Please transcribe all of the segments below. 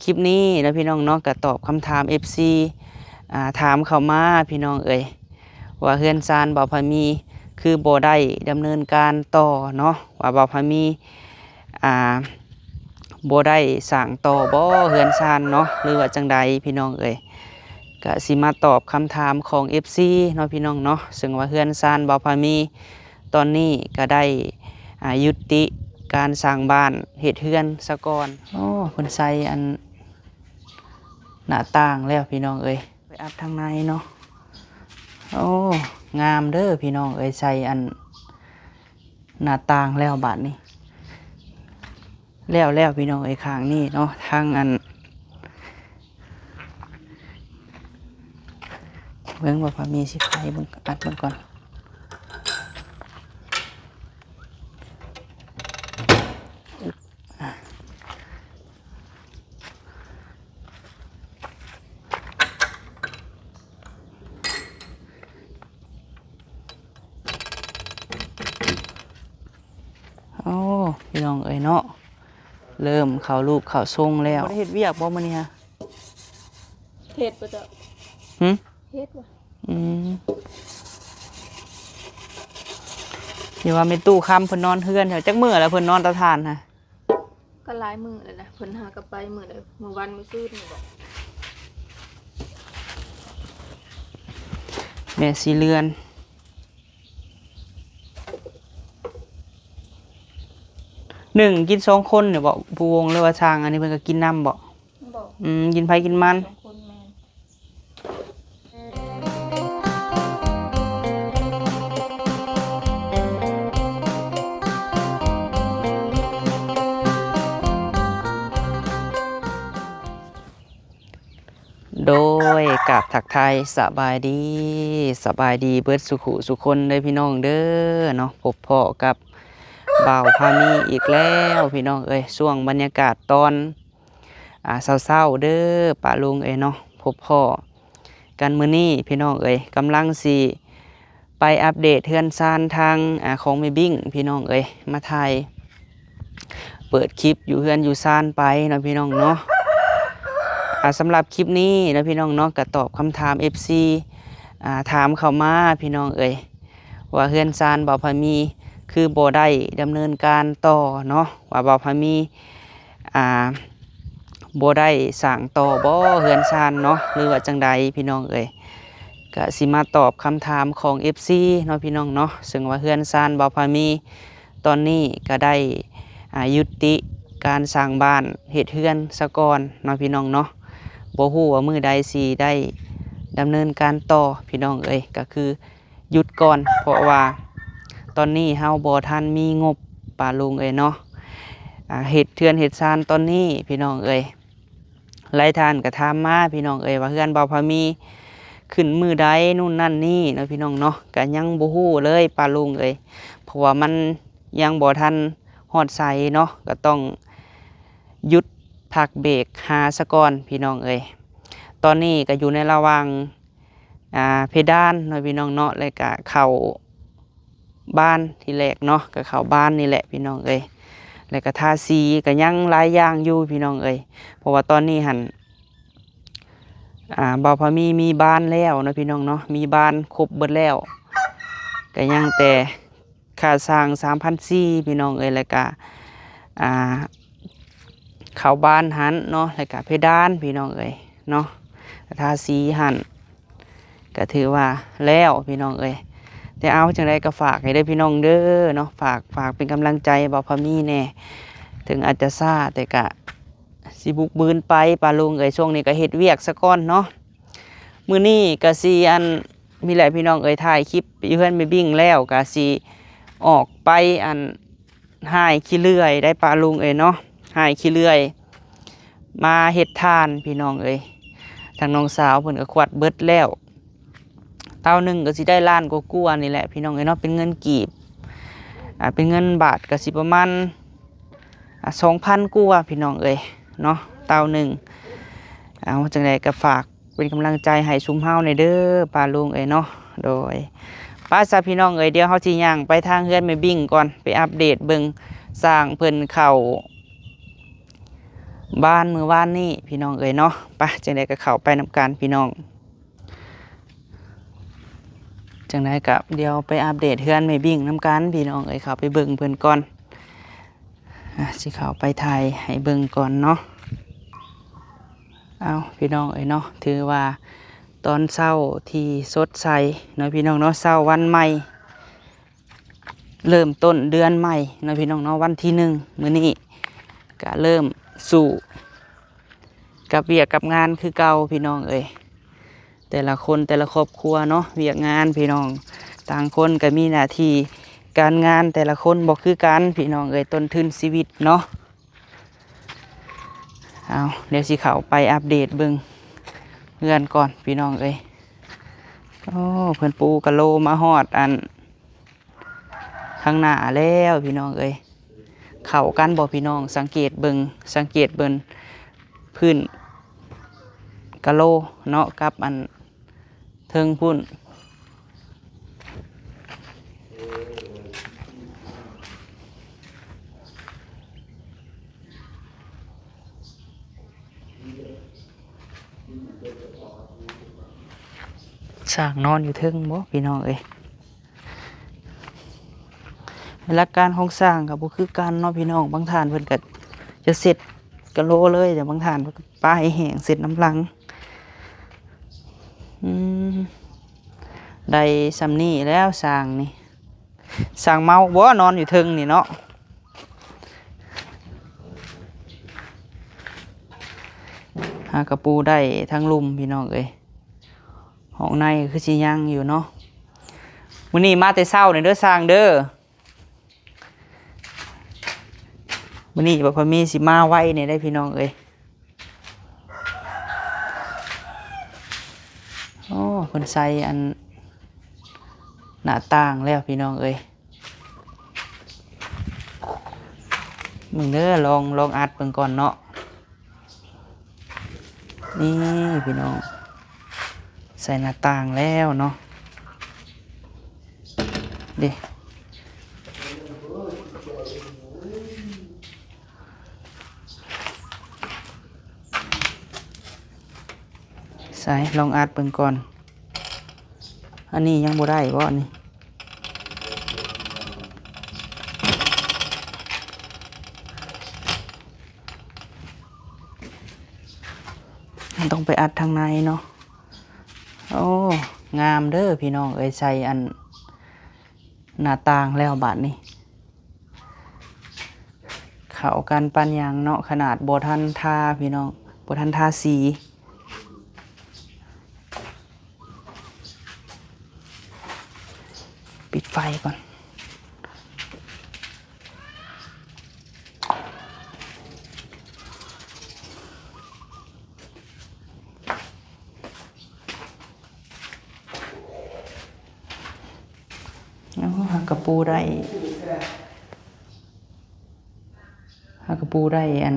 ຄລິບນີ້ເນາະພີ່ນ້ອງເນາະ ກໍຕອບຄຳຖາມເອັຟຊີ ອ່າ ຖາມເຂົ້າມາພີ່ນ້ອງເອີຍ ວ່າເຮືອນຊານບ່າວພາມີຄືບໍ່ໄດ້ດຳເນີນການຕໍ່ເນາະ ວ່າບ່າວພາມີ ອ່າ ບໍ່ໄດ້ສ້າງຕໍ່ບໍ່ເຮືອນຊານເນາະ ຫຼືວ່າຈັ່ງໃດພີ່ນ້ອງເອີຍ. ກະຊິມາຕອບຄຳຖາມຂອງເອັຟຊີເນາະພີ່ນ້ອງເນາະ ເຊິ່ງວ່າເຮືອນຊານບ່າວພາມີຕອນນີ້ກະໄດ້ ອ່າ ຍຸຕິການສ້າງບ້ານເຮັດເຮືອນສາກ່ອນ. ໂອ້ ເພິ່ນໃສ່ອັນ ໜ້າຕ່າງແລ້ວພີ່ນ້ອງເອີຍ ໄປອັດທາງໃນເນາະ. ໂອ້ ງາມເດີພີ່ນ້ອງເອີຍ ໃສ່ອັນ ໜ້າຕ່າງແລ້ວບາດນີ້ ແລ້ວແລ້ວພີ່ນ້ອງເອີຍ ຂ້າງນີ້ເນາະ ທາງອັນ ເບິ່ງວ່າພາມີຊິໄຂເບິ່ງ ອັດເບິ່ງກ່ອນ. ໂອ້ ພີ່ນ້ອງເອີຍເນາະ ເລີ່ມເຂົ້າລູກເຂົ້າຊົງແລ້ວ. ບໍ່ໄດ້ເຮັດວຽກບໍ່ມື້ນີ້ຮະ? ເຮັດບໍ່ເຈົ້າ? ຫຶ? ເຮັດບໍ່? ອືມ ທີ່ວ່າແມ່ຕູ້ຄຳເພິ່ນນອນເຮືອນ ຈັກມື້ແລ້ວເພິ່ນນອນຕາທ່ານຮະ? ກໍຫຼາຍມື້ແລ້ວນະ ເພິ່ນຫາກໍໄປມື້ໃດ ມື້ວັນມື້ຊືນນີ້ບໍ? ແມ່ສີເລືອນ ໜຶ່ງກິນສອງຄົນນີ້ບໍ ຜູ້ວົງ ຫຼືວ່າຊ່າງ ອັນນີ້ເພິ່ນກໍກິນນຳບໍ? ບໍ່ ອືມ ກິນໃຜກິນມັນ ສອງຄົນແມ່ນ. ໂດຍ ກາບທັກທາຍສະບາຍດີ ສະບາຍດີເບິດສູ່ຄູ່ສູ່ຄົນເດີພີ່ນ້ອງເດີເນາະ. ພົບພໍ້ກັບບ່າວພາມີອີກແລ້ວພີ່ນ້ອງເອີຍ ຊ່ວງບັນຍາກາດຕອນ ອ່າ ເຊົ້າໆເດີປ້າລຸງເອີຍເນາະ. ພົບພໍ້ກັນມື້ນີ້ພີ່ນ້ອງເອີຍ ກຳລັງຊິໄປອັບເດດເຮືອນຊານທາງ ອ່າ ຂອງແມ່ບິ້ງພີ່ນ້ອງເອີຍ ມາຖ່າຍເປີດຄລິບຢູ່ເຮືອນຢູ່ຊານໄປເນາະພີ່ນ້ອງເນາະ. ອ່າ ສຳລັບຄລິບນີ້ເນາະພີ່ນ້ອງເນາະ ກໍຕອບຄຳຖາມເອັຟຊີ ອ່າ ຖາມເຂົ້າມາພີ່ນ້ອງເອີຍ ວ່າເຮືອນຊານບ່າວພາມີຄືບໍ່ໄດ້ດຳເນີນການຕໍ່ເນາະ ວ່າບ່າວພາມີ ອ່າ ບໍ່ໄດ້ສ້າງຕໍ່ບໍ່ເຮືອນຊານເນາະ ຫຼືວ່າຈັ່ງໃດພີ່ນ້ອງເອີຍ. ກະຊິມາຕອບຄຳຖາມຂອງເອັຟຊີເນາະພີ່ນ້ອງເນາະ ເຊິ່ງວ່າເຮືອນຊານບ່າວພາມີຕອນນີ້ກະໄດ້ ອ່າ ຍຸຕິການສ້າງບ້ານເຮັດເຮືອນສາກ່ອນເນາະພີ່ນ້ອງເນາະ. ບໍ່ຮູ້ວ່າມື້ໃດຊິໄດ້ດຳເນີນການຕໍ່ພີ່ນ້ອງເອີຍ ກະຄື ຢຸດກ່ອນ ເພາະວ່າຕອນນີ້ເຮົາບໍ່ທັນມີງົບປ້າລຸງເອີຍເນາະ ອ່າ ເຮັດເຮືອນເຮັດຊານຕອນນີ້ພີ່ນ້ອງເອີຍ. ຫຼາຍທ່ານກໍຖາມມາພີ່ນ້ອງເອີຍ ວ່າເຮືອນບ່າວພາມີຂຶ້ນມື້ໃດໂນ່ນນັ້ນນີ້ເນາະພີ່ນ້ອງເນາະ ກໍຍັງບໍ່ຮູ້ເລີຍປ້າລຸງເອີຍ ເພາະວ່າມັນຍັງບໍ່ທັນຮອດໄສເນາະ ກໍຕ້ອງຢຸດພັກເບກຫາສາກ່ອນພີ່ນ້ອງເອີຍ. ຕອນນີ້ກໍຢູ່ໃນລະຫວ່າງ ອ່າ ເພດານເນາະພີ່ນ້ອງເນາະ ແລ້ວກະເຂົ້າບານທີແລກເນາະ ກະເຂົ້າບານນີ້ແຫຼະພີ່ນ້ອງເອີຍ ແລ້ວກະທາສີ ກະຍັງຫຼາຍຢ່າງຢູ່ພີ່ນ້ອງເອີຍ. ເພາະວ່າຕອນນີ້ຫັ້ນ ອ່າ ບ່າວພາມີມີບານແລ້ວເນາະພີ່ນ້ອງເນາະ ມີບານຄົບເບິດແລ້ວ ກະຍັງແຕ່ ຄ່າຊ່າງສາມພັນສີ່ ພີ່ນ້ອງເອີຍ ແລ້ວກະ ອ່າ ເຂົ້າບານຫັ້ນເນາະ ແລ້ວກະເພດານ ພີ່ນ້ອງເອີຍເນາະ ກະທາສີຫັ້ນ ກະຖືວ່າແລ້ວພີ່ນ້ອງເອີຍ. ແຕ່ເອົາ ຈັ່ງໃດກະຝາກໃຫ້ເດີພີ່ນ້ອງເດີເນາະ ຝາກ ຝາກເປັນກຳລັງໃຈບ່າວພາມີແດ່ ເຖິງອາດຈະຊ້າ ແຕ່ກະຊິບຸກບືນໄປປ້າລຸງເອີຍ. ຊ່ວງນີ້ກະເຮັດວຽກສາກ່ອນເນາະ. ມື້ນີ້ກະຊິ ອັນ ນີ້ແຫຼະພີ່ນ້ອງເອີຍ ຖ່າຍຄລິບຢູ່ເຮືອນແມ່ບິ້ງແລ້ວ ກະຊິອອກໄປ ອັນ ຫາຍຂີ້ເລື່ອຍໄດ໋ປ້າລຸງເອີຍເນາະ ຫາຍຂີ້ເລື່ອຍມາເຮັດຖ່ານພີ່ນ້ອງເອີຍ. ທາງນ້ອງສາວເພິ່ນກະຂວັດເບິດແລ້ວ ເຕົາໜຶ່ງກະຊິໄດ້ລ້ານກວ່າໆນີ້ແຫຼະພີ່ນ້ອງເອີຍເນາະ ເປັນເງິນກີບ ອ່າ ເປັນເງິນບາດກະຊິປະມານ ອ່າ ສອງພັນກວ່າພີ່ນ້ອງເອີຍເນາະ ເຕົາໜຶ່ງ. ເອົາ ຈັ່ງໃດກະຝາກ ເປັນກຳລັງໃຈໃຫ້ຊຸມເຮົາແດ່ເດີປ້າລຸງເອີຍເນາະ. ໂດຍ ໄປຊະພີ່ນ້ອງເອີຍ ດຽວເຮົາຊິຍ່າງໄປທາງເຮືອນແມ່ບິ້ງກ່ອນ ໄປອັບເດດເບິ່ງຊ່າງເພິ່ນເຂົ້າ ບ້ານມື້ວານນີ້ພີ່ນ້ອງເອີຍເນາະ. ໄປ ຈັ່ງໃດກໍເຂົ້າໄປນຳກັນພີ່ນ້ອງ. ຈັ່ງໃດກໍດຽວໄປອັບເດດເຮືອນແມ່ບິ້ງນຳກັນພີ່ນ້ອງເອີຍ. ເຂົ້າໄປເບິ່ງເພິ່ນກ່ອນ. ອາ ຊິເຂົ້າໄປຖ່າຍໃຫ້ເບິ່ງກ່ອນເນາະ. ເອົາ ພີ່ນ້ອງເອີຍເນາະ, ຖືວ່າຕອນເຊົ້າທີ່ສົດໃສເນາະພີ່ນ້ອງເນາະ, ເຊົ້າວັນໃໝ່ ເລີ່ມຕົ້ນເດືອນໃໝ່ເນາະພີ່ນ້ອງເນາະ, ວັນທີໜຶ່ງ ມື້ນີ້ກະເລີ່ມສູ້ກັບວຽກກັບງານຄືເກົ່າພີ່ນ້ອງເອີຍ. ແຕ່ລະຄົນແຕ່ລະຄອບຄົວເນາະ, ວຽກງານພີ່ນ້ອງ, ຕ່າງຄົນກະມີໜ້າທີ່ການງານແຕ່ລະຄົນບໍ່ຄືກັນພີ່ນ້ອງເອີຍ, ຕົ້ນທຶນຊີວິດເນາະ. ເອົາ ດຽວຊິເຂົ້າໄປອັບເດດເບິ່ງເຮືອນກ່ອນພີ່ນ້ອງເອີຍ. ໂອ້ ເພິ່ນປູກະໂລມາຮອດອັນ ທາງໜ້າແລ້ວພີ່ນ້ອງເອີຍ. ເຂົ້າກັນບໍ່ພີ່ນ້ອງ? ສັງເກດເບິ່ງ ສັງເກດເບິ່ງພື້ນກະໂລເນາະ ກັບອັນເທິງພຸ້ນ. ຊ່າງນອນຢູ່ເທິງບໍ່ພີ່ນ້ອງເອີຍ? ຫຼັກການຂອງຊ່າງກໍບໍ່ຄືກັນເນາະພີ່ນ້ອງ, ບາງທ່ານເພິ່ນກໍຈະເຊັດກະໂລເລີຍ, ແຕ່ບາງທ່ານເພິ່ນກໍປະໃຫ້ແຫ້ງເຊັດນຳຫຼັງ. ອືມ ໄດ້ຊ່ຳນີ້ແລ້ວຊ່າງນີ້. ຊ່າງເມົາບໍ່ ນອນຢູ່ເທິງນີ້ເນາະ. ຫາກະປູໄດ້ທັງລຸ່ມພີ່ນ້ອງເອີຍ. ຫ້ອງໃນຄືຊິຍັງຢູ່ເນາະ. ມື້ນີ້ມາແຕ່ເຊົ້ານີ້ເດີຊ່າງເດີ. ມື້ນີ້ບໍ່ພະມີຊິມາໄວແດ່ໄດ໋ພີ່ນ້ອງເອີຍ. ໂອ້ ເພິ່ນໃສ່ອັນໜ້າຕ່າງແລ້ວພີ່ນ້ອງເອີຍ. ເບິ່ງເດີ ລອງ ລອງອັດເບິ່ງກ່ອນເນາະ. ນີ້ພີ່ນ້ອງ ໃສ່ໜ້າຕ່າງແລ້ວເນາະ ເດ້. ໃສ່ ລອງອັດເບິ່ງກ່ອນ. ອັນນີ້ຍັງບໍ່ໄດ້ບໍ່ນີ້? ມັນຕ້ອງໄປອັດທາງໃນເນາະ. ໂອ້ ງາມເດີພີ່ນ້ອງເອີຍ ໃສ່ອັນໜ້າຕ່າງແລ້ວບາດນີ້. ເຂົ້າກັນປານຫຍັງເນາະ ຂະໜາດບໍ່ທັນທາພີ່ນ້ອງ ບໍ່ທັນທາສີ. ປິດໄຟກ່ອນ. ໂອ້ ຫາກະປູໄດ້ ຫາກະປູໄດ້ອັນ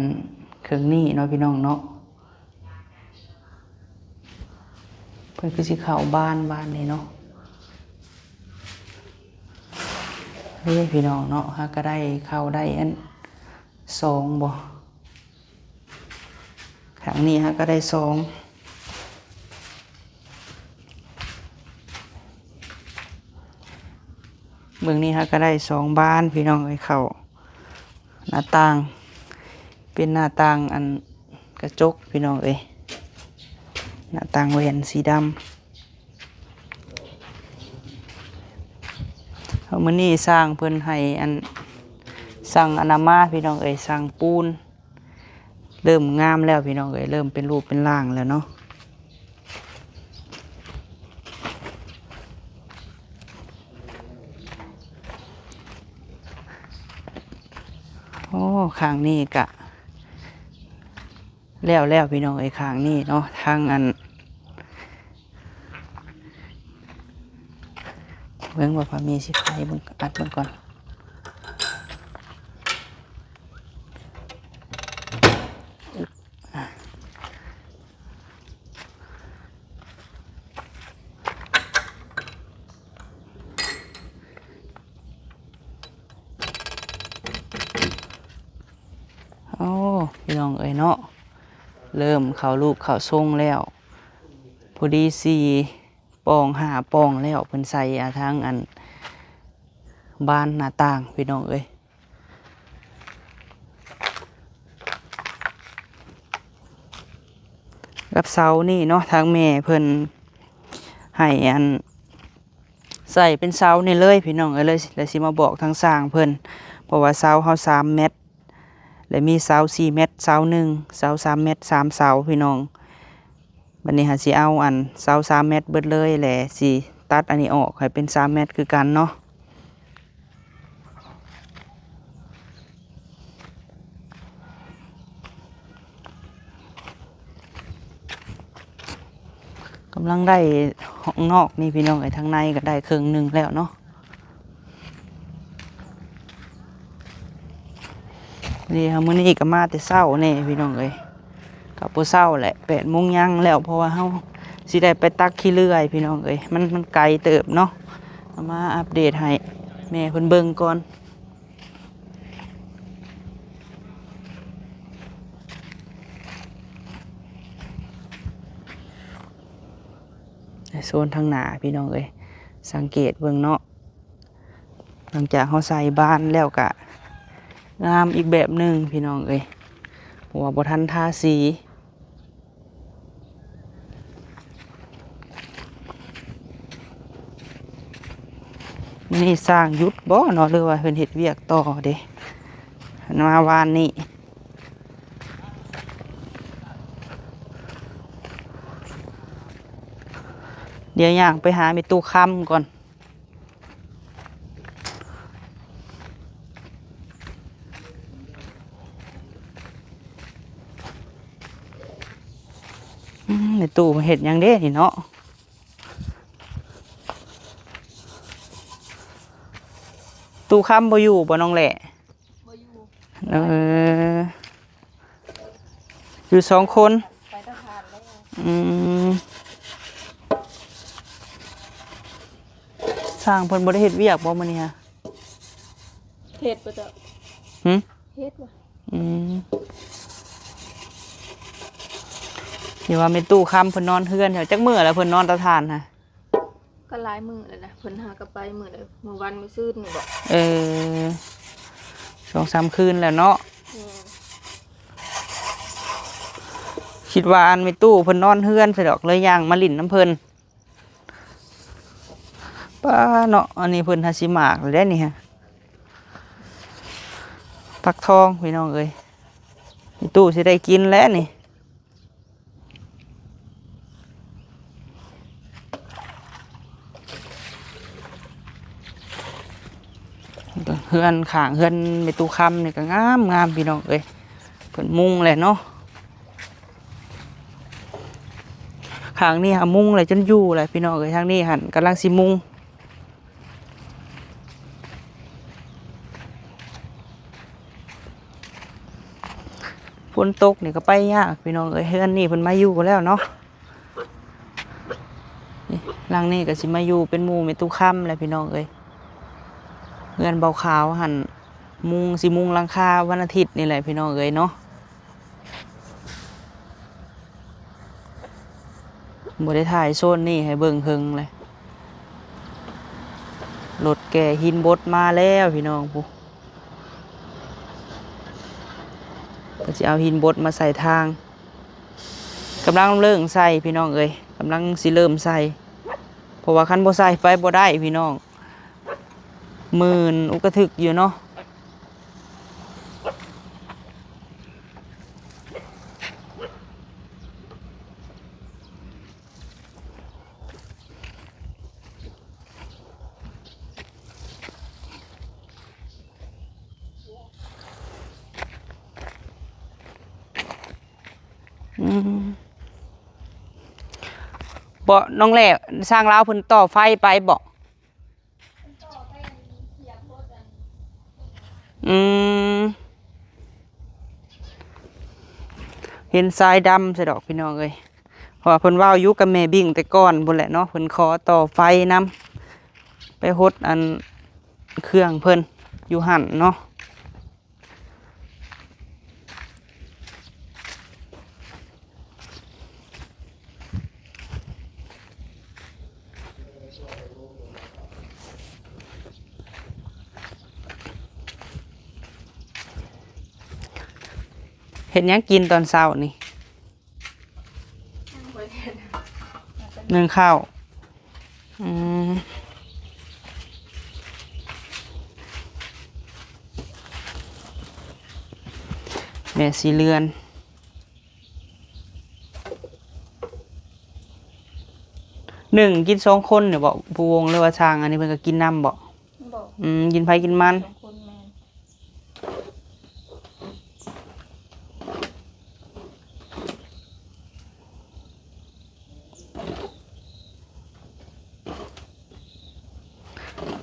ເຄິ່ງນີ້ເນາະ ພີ່ນ້ອງເນາະ. ເພິ່ນຄືຊິເຂົ້າບ້ານ ບ້ານນີ້ເນາະ. ເອີ ພີ່ນ້ອງເນາະ ຫາກະໄດ້ເຂົ້າໄດ້ອັນສອງບໍ່? ຂ້າງນີ້ຫາກະໄດ້ສອງ ເບິ່ງນີ້ຫາກະໄດ້ສອງບານພີ່ນ້ອງເອີຍ ເຂົ້າໜ້າຕ່າງ ເປັນໜ້າຕ່າງອັນກະຈົກພີ່ນ້ອງເອີຍ ໜ້າຕ່າງແວ່ນສີດຳ. ເອົາ ມື້ນີ້ຊ່າງເພິ່ນໃຫ້ອັນ ສັ່ງອັນນະມາພີ່ນ້ອງເອີຍ ສັ່ງປູນ ເລີ່ມງາມແລ້ວພີ່ນ້ອງເອີຍ ເລີ່ມເປັນຮູບເປັນຮ່າງແລ້ວເນາະ. ໂອ້ ຂ້າງນີ້ກະແລ້ວແລ້ວພີ່ນ້ອງເອີຍ ຂ້າງນີ້ເນາະ ທາງອັນ ເບິ່ງວ່າພາມີຊິໄຂເບິ່ງ ອັດເບິ່ງກ່ອນ. ໂອ້ ນ້ອງເອີຍເນາະ ເລີ່ມເຂົ້າຮູບເຂົ້າຊົງແລ້ວ ພໍດີສີ່ປ່ອງຫ້າປ່ອງແລ້ວ ເພິ່ນໃສ່ ອາ ທາງອັນບານໜ້າຕ່າງ ພີ່ນ້ອງເອີຍ. ກັບເສົານີ້ເນາະ ທາງແມ່ເພິ່ນໃຫ້ອັນ ໃສ່ເປັນເສົານີ້ເລີຍພີ່ນ້ອງເອີຍ ເລີຍ ເລີຍຊິມາບອກທາງຊ່າງເພິ່ນ ເພາະວ່າເສົາເຮົາສາມແມັດ ແລະມີເສົາສີ່ແມັດເສົາໜຶ່ງ ເສົາສາມແມັດສາມເສົາພີ່ນ້ອງ. ບັດນີ້ຫາຊິເອົາອັນເສົາສາມແມັດເບິດເລີຍ ແລະຊິຕັດອັນນີ້ອອກໃຫ້ເປັນສາມແມັດຄືກັນເນາະ. ກຳລັງໄດ້ຫ້ອງນອກນີ້ພີ່ນ້ອງເອີຍ ທາງໃນກໍໄດ້ເຄິ່ງໜຶ່ງແລ້ວເນາະ. ນີ້ ມື້ນີ້ກໍມາແຕ່ເຊົ້າແດ່ພີ່ນ້ອງເອີຍ ກໍບໍ່ເຊົ້າແຫຼະ ແປດໂມງຍັງແລ້ວ ເພາະວ່າເຮົາຊິໄດ້ໄປຕັກຂີ້ເລື່ອຍພີ່ນ້ອງເອີຍ ມັນ ມັນໄກເຕີບເນາະ. ເອົາມາອັບເດດໃຫ້ແມ່ເພິ່ນເບິ່ງກ່ອນ. ໂຊນທາງໜ້າພີ່ນ້ອງເອີຍ ສັງເກດເບິ່ງເນາະ ຫຼັງຈາກເຮົາໃສ່ບານແລ້ວກະງາມອີກແບບໜຶ່ງພີ່ນ້ອງເອີຍ ເພາະວ່າບໍ່ທັນທາສີ. ມື້ນີ້ຊ່າງຢຸດບໍ່ເນາະ ຫຼືວ່າເພິ່ນເຮັດວຽກຕໍ່ເດ້ ເພິ່ນມາວານນີ້. ດຽວຍ່າງໄປຫາແມ່ຕູ້ຄຳກ່ອນ. ອືມ ແມ່ຕູ້ມາເຮັດຫຍັງເດ້ນີ້ເນາະ? ຕູ້ຄຳບໍ່ຢູ່ບໍ່ ນ້ອງແຫຼະ? ບໍ່ຢູ່. ເອີ ຢູ່ສອງຄົນ. ໄປຕະທານແລ້ວ. ອືມ ຊ່າງເພິ່ນບໍ່ໄດ້ເຮັດວຽກບໍ່ມື້ນີ້ຫະ? ເຮັດບໍ່ເຈົ້າ? ຫຶ? ເຮັດບໍ່? ອືມ ຢ່າວ່າແມ່ຕູ້ຄຳເພິ່ນນອນເຮືອນ ຈັກມື້ແລ້ວເພິ່ນນອນຕາທ່ານຫະ? ກໍຫຼາຍມື້ແລ້ວນະ ເພິ່ນຫາກໍໄປມື້ໃດ ມື້ວັນມື້ຊືນນີ້ບໍ? ເອີ ສອງສາມຄືນແລ້ວເນາະ. ແມ່ນ. ຄິດວ່າອັນແມ່ຕູ້ເພິ່ນນອນເຮືອນຊະດອກ ເລີຍຍ່າງມາຫຼິ້ນນຳເພິ່ນ. ປ້າເນາະ ອັນນີ້ເພິ່ນຫາຊິໝາກແລ້ວເດ້ນີ້ຫະ ຟັກທອງພີ່ນ້ອງເອີຍ ແມ່ຕູ້ຊິໄດ້ກິນແລ້ວນີ້. ເຮືອນຂ້າງເຮືອນແມ່ຕູ້ຄຳນີ້ກໍງາມໆ ພີ່ນ້ອງເອີຍ ເພິ່ນມຸງແຫຼະເນາະ. ຂ້າງນີ້ຫາມຸງແຫຼະ ຈົນຢູ່ແຫຼະພີ່ນ້ອງເອີຍ ທາງນີ້ຫັ້ນກຳລັງຊິມຸງ. ຝົນຕົກນີ້ກໍໄປຍາກພີ່ນ້ອງເອີຍ ເຮືອນນີ້ເພິ່ນມາຢູ່ແລ້ວເນາະ. ນີ້ ຫຼັງນີ້ກໍຊິມາຢູ່ເປັນໝູ່ແມ່ຕູ້ຄຳແຫຼະພີ່ນ້ອງເອີຍ. ເຮືອນເບົາຂາວຫັ້ນມຸງ ຊິມຸງຫຼັງຄາວັນອາທິດນີ້ແຫຼະພີ່ນ້ອງເອີຍເນາະ. ບໍ່ໄດ້ຖ່າຍໂຊນນີ້ໃຫ້ເບິ່ງເຫິງເລີຍ. ລົດແກ່ຫີນບົດມາແລ້ວພີ່ນ້ອງ ຜູ້ ກໍຊິເອົາຫີນບົດມາໃສ່ທາງ. ກຳລັງເລີ່ມໃສ່ພີ່ນ້ອງເອີຍ ກຳລັງຊິເລີ່ມໃສ່ ເພາະວ່າຄັນບໍ່ໃສ່ໄປບໍ່ໄດ້ພີ່ນ້ອງ ມື່ນອຸກະທຶກຢູ່ເນາະ. ອືມ ບໍ່ ນ້ອງແຫຼ້ ຊ່າງລາວເພິ່ນຕໍ່ໄຟໄປບໍ່? ອືມ ເຫັນຊາຍດຳຊະດອກພີ່ນ້ອງເອີຍ ເພາະວ່າເພິ່ນເວົ້າຢູ່ກັບແມ່ບິ້ງແຕ່ກ່ອນພຸ້ນແຫຼະເນາະ ເພິ່ນຂໍຕໍ່ໄຟນຳ ໄປຫົດອັນເຄື່ອງເພິ່ນຢູ່ຫັ້ນເນາະ. ເ ເຮັດຫຍັງກິນຕອນເຊົ້ານີ້? ໜຶ້ງເຂົ້າ. ອືມ ແມ່ສີເລືອນ ໜຶ້ງກິນສອງຄົນນີ້ບໍ? ຜູ້ວົງ ຫຼືວ່າຊ່າງອັນນີ້ເພິ່ນກໍກິນນຳບໍ? ບໍ່ ອືມ ກິນໃຜກິນມັນ. ສອງຄົນແມ່ນ.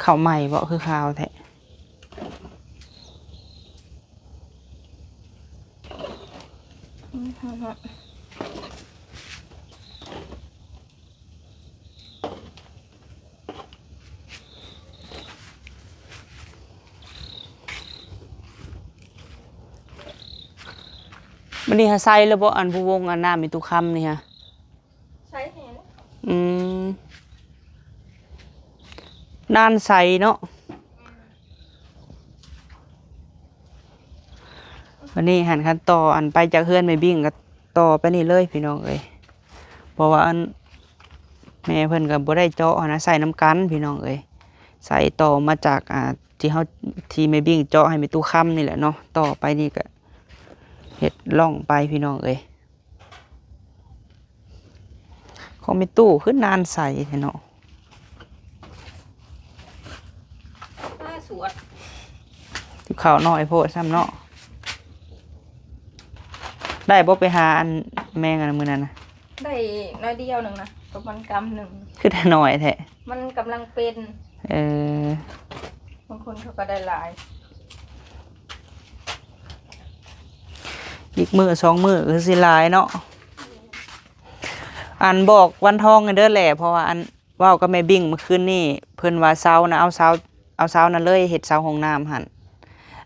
ເຂົ້າໃໝ່ບໍ? ຄືຂາວແທ້. ອືມ ມື້ນີ້ຫາໃສ່ແລ້ວບໍ່ ອັນຜູ້ວົງ ອັນນ້ຳມີຕູ້ຄຳນີ້ຫາ? ໃສ່ແດ່. ອືມ ນານໃສເນາະ. ແມ່ນ. ບັດນີ້ຫັ້ນ ຄັນຕໍ່ອັນໄປຈາກເຮືອນແມ່ບິ້ງກໍຕໍ່ໄປນີ້ເລີຍພີ່ນ້ອງເອີຍ ເພາະວ່າອັນແມ່ເພິ່ນກໍບໍ່ໄດ້ເຈາະຫັ້ນນະ ໃສ່ນຳກັນພີ່ນ້ອງເອີຍ ໃສ່ຕໍ່ມາຈາກ ອ່າ ທີ່ເຮົາ ທີ່ແມ່ບິ້ງເຈາະໃຫ້ແມ່ຕູ້ຄຳນີ້ແຫຼະເນາະ ຕໍ່ໄປນີ້ກໍເຮັດລ່ອງໄປພີ່ນ້ອງເອີຍ. ຂອງແມ່ຕູ້ຄືນານໃສແທ້ເນາະ. ອ້າ ສວດ ຕິບເຂົ້າໜ້ອຍໂພດຊ້ຳເນາະ. ໄດ້ບໍ່ໄປຫາອັນແມງອັນນັ້ນມື້ນັ້ນນະ? ໄດ້ໜ້ອຍດຽວໜຶ່ງນະ ປະມານກຳໜຶ່ງ. ຄືໄດ້ໜ້ອຍແທ້? ມັນກຳລັງເປັນ. ເອີ ບາງຄົນເຂົາກໍໄດ້ຫຼາຍ. ອີກມື້ສອງມື້ຄືຊິຫຼາຍເນາະ. ອັນບອກວັນທອງແດ່ເດີແຫຼະ ເພາະວ່າອັນເວົ້າກັບແມ່ບິ້ງມື້ຄືນນີ້ ເພິ່ນວ່າເຊົານະ ເອົາເຊົາ ເອົາເຊົານະເລີຍເຮັດເສົາຫ້ອງນ້ຳຫັ້ນ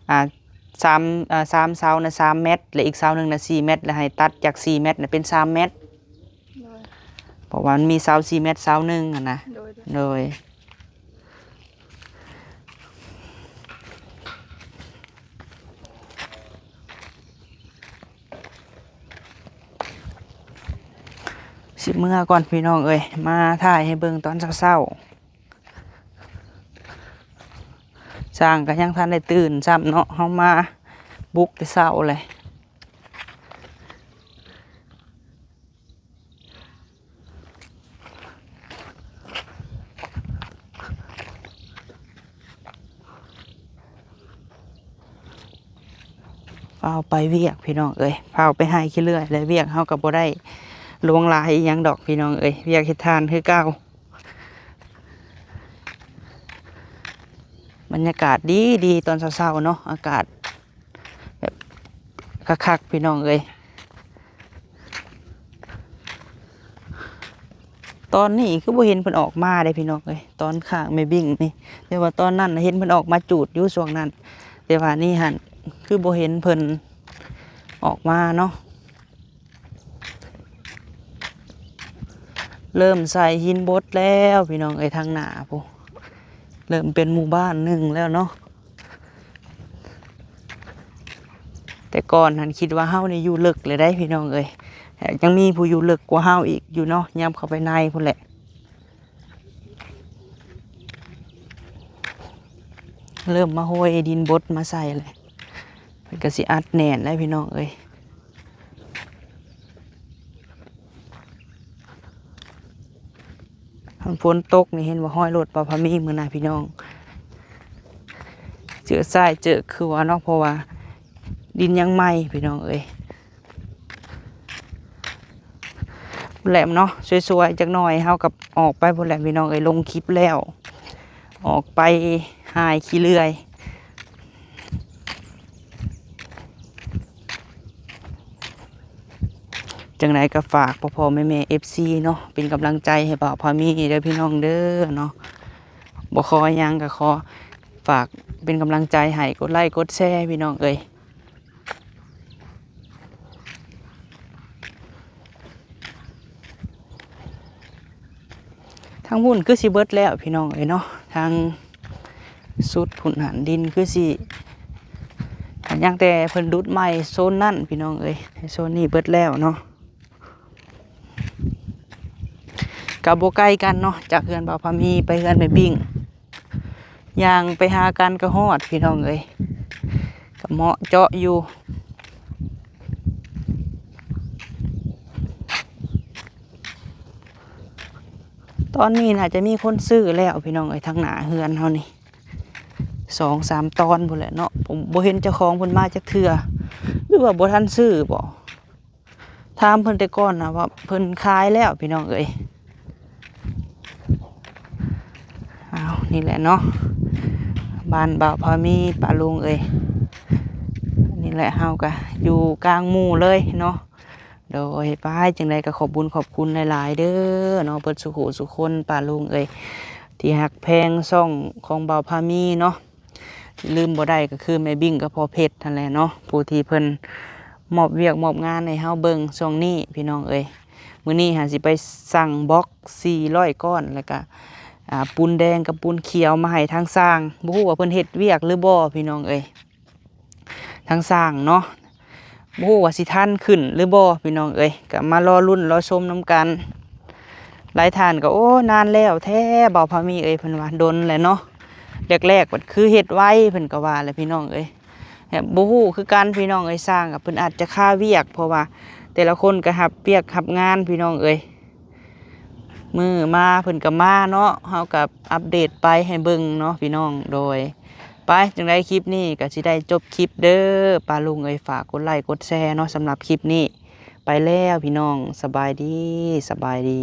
ອ່າ ສາມ ເອີ ສາມເສົານະສາມແມັດ ແລະອີກເສົາໜຶ່ງນະສີ່ແມັດ ແລະໃຫ້ຕັດຈາກສີ່ແມັດນະເປັນສາມແມັດ. ໂດຍ ເພາະວ່າມັນມີເສົາສີ່ແມັດເສົາໜຶ່ງຫັ້ນນະ. ໂດຍ ໂດຍ ໂດຍ. ຊິເມືອກ່ອນພີ່ນ້ອງເອີຍ ມາຖ່າຍໃຫ້ເບິ່ງຕອນເຊົ້າໆ ຊ່າງກໍຍັງທັນໄດ້ຕື່ນຊ້ຳເນາະ ເຮົາມາບຸກແຕ່ເຊົ້າເລີຍ. ຟ້າວໄປວຽກພີ່ນ້ອງເອີຍ ຟ້າວໄປຫາຂີ້ເລື່ອຍ ແລະວຽກເຮົາກໍບໍ່ໄດ້ຫຼວງຫຼາຍອີ່ຫຍັງດອກພີ່ນ້ອງເອີຍ ວຽກເຮັດທານຄືເກົ່າ. ບັນຍາກາດດີໆ ຕອນເຊົ້າໆເນາະ ອາກາດ ແບບຄັກໆ ພີ່ນ້ອງເອີຍ. ຕອນນີ້ຄືບໍ່ເຫັນເພິ່ນອອກມາເດ້ພີ່ນ້ອງເອີຍ ຕອນຂ້າງແມ່ບິ້ງນີ້ ແຕ່ວ່າຕອນນັ້ນເຫັນເພິ່ນອອກມາຈູດຢູ່ຊ່ວງນັ້ນ ແຕ່ວ່ານີ້ຫັ້ນຄືບໍ່ເຫັນເພິ່ນອອກມາເນາະ. ເລີ່ມໃສ່ຫີນບົດແລ້ວພີ່ນ້ອງເອີຍ ທາງໜ້າພຸ້ນ ເລີ່ມເປັນໝູ່ບ້ານໜຶ່ງແລ້ວເນາະ. ແຕ່ກ່ອນຫັ້ນຄິດວ່າເຮົານີ້ຢູ່ເລິກເລີຍໄດ໋ພີ່ນ້ອງເອີຍ ຍັງມີຜູ້ຢູ່ເລິກກວ່າເຮົາອີກຢູ່ເນາະ ຫຍັບເຂົ້າໄປໃນພຸ້ນແຫຼະ. ເລີ່ມມາໂຮຍດິນບົດມາໃສ່ແລ້ວ ເພິ່ນກໍຊິອັດແໜ້ນແລ້ວພີ່ນ້ອງເອີຍ. ຄັນຝົນຕົກນີ້ເຫັນບໍ່ ຮອຍລົດບ່າວພາມີມື້ນະພີ່ນ້ອງ ເຈີຊາຍເຈີເຂືອເນາະ ເພາະວ່າດິນຍັງໃໝ່ພີ່ນ້ອງເອີຍ. ພຸ້ນແຫຼະເນາະ ສວຍໆ ຈັກໜ້ອຍເຮົາກໍອອກໄປພຸ້ນແຫຼະພີ່ນ້ອງເອີຍ ລົງຄລິບແລ້ວ ອອກໄປຫາຂີ້ເລື່ອຍ. ຈັ່ງໃດກໍຝາກພໍ່ໆ ແມ່ໆ ເອັຟຊີ ເນາະ ເປັນກຳລັງໃຈໃຫ້ບ່າວພາມີເດີພີ່ນ້ອງເດີເນາະ. ບໍ່ຂໍຫຍັງ ກໍຂໍຝາກເປັນກຳລັງໃຈໃຫ້ ກົດໄລ້ກົດແຊພີ່ນ້ອງເອີຍ. ທາງພຸ້ນຄືຊິເບິດແລ້ວພີ່ນ້ອງເອີຍເນາະ ທາງສຸດພຸ້ນຫັ້ນ ດິນຄືຊິ ທ ຍັງແຕ່ເພິ່ນດຸດໄມ້ໂຊນນັ້ນພີ່ນ້ອງເອີຍ, ໂຊນນີ້ເບິດແລ້ວເນາະ. ກໍບໍ່ໄກກັນເນາະ ຈາກເຮືອນບ່າວພາມີໄປເຮືອນແມ່ບິ້ງ, ຍ່າງໄປຫາກັນກໍຮອດພີ່ນ້ອງເອີຍ, ກໍເໝາະເຈາະຢູ່. ຕອນນີ້ໜ້າຈະມີຄົນຊື້ແລ້ວພີ່ນ້ອງເອີຍ, ທາງໜ້າເຮືອນເຮົານີ້ ສອງສາມຕອນພຸ້ນແຫຼະເນາະ. ບໍ່ເຫັນເຈົ້າຂອງເພິ່ນມາຈັກເທື່ອ ຫຼືວ່າບໍ່ທັນຊື້ບໍ? ຖາມເພິ່ນແຕ່ກ່ອນນະວ່າເພິ່ນຂາຍແລ້ວພີ່ນ້ອງເອີຍ. ອ້າວ ນີ້ແຫຼະເນາະ ບ້ານບ່າວພາມີ ປ້າລຸງເອີຍ. ນີ້ແຫຼະ ເຮົາກະຢູ່ກາງໝູ່ເລີຍເນາະ. ໂດຍ ໄປ ຈັ່ງໃດກໍຂອບບຸນຂອບຄຸນຫຼາຍໆເດີເນາະ ເບິດສູ່ຜູ້ສູ່ຄົນ ປ້າລຸງເອີຍ ທີ່ຮັກແພງຊ່ອງຂອງບ່າວພາມີເນາະ. ລືມບໍ່ໄດ້ກໍຄືແມ່ບິ້ງກັບພໍ່ເພັດຫັ້ນແຫຼະເນາະ ຜູ້ທີ່ເພິ່ນມອບວຽກມອບງານໃຫ້ເຮົາເບິ່ງຊ່ວງນີ້ພີ່ນ້ອງເອີຍ. ມື້ນີ້ຫາຊິໄປສັ່ງບລັອກສີ່ຮ້ອຍກ້ອນ ແລ້ວກະ ອ່າ ປູນແດງກັບປູນຂຽວມາໃຫ້ທາງຊ່າງ, ບໍ່ຮູ້ວ່າເພິ່ນເຮັດວຽກຫຼືບໍ່ພີ່ນ້ອງເອີຍ ທາງຊ່າງເນາະ. ບໍ່ຮູ້ວ່າຊິທັນຂຶ້ນຫຼືບໍ່ພີ່ນ້ອງເອີຍ, ກໍມາລໍລຸ້ນລໍຊົມນຳກັນ. ຫຼາຍທ່ານກໍ ໂອ້ ນານແລ້ວແທ້ ບ່າວພາມີເອີຍ ເພິ່ນວ່າ ດົນແຫຼະເນາະ. ແລກໆ ບັດຄືເຮັດໄວ ເພິ່ນກໍວ່າແຫຼະພີ່ນ້ອງເອີຍ. ແບບບໍ່ຮູ້ຄືກັນພີ່ນ້ອງເອີຍ, ຊ່າງກໍເພິ່ນອາດຈະຄາວຽກ ເພາະວ່າແຕ່ລະຄົນກໍຮັບວຽກຮັບງານພີ່ນ້ອງເອີຍ. ມື້ມາເພິ່ນກໍມາເນາະ, ເຮົາກໍອັບເດດໄປໃຫ້ເບິ່ງເນາະພີ່ນ້ອງ. ໂດຍ ໄປ ຈັ່ງໃດຄລິບນີ້ກໍຊິໄດ້ຈົບຄລິບເດີ ປ້າລຸງເອີຍ. ຝາກກົດໄລກົດແຊເນາະ ສຳລັບຄລິບນີ້. ໄປແລ້ວພີ່ນ້ອງ, ສະບາຍດີ ສະບາຍດີ.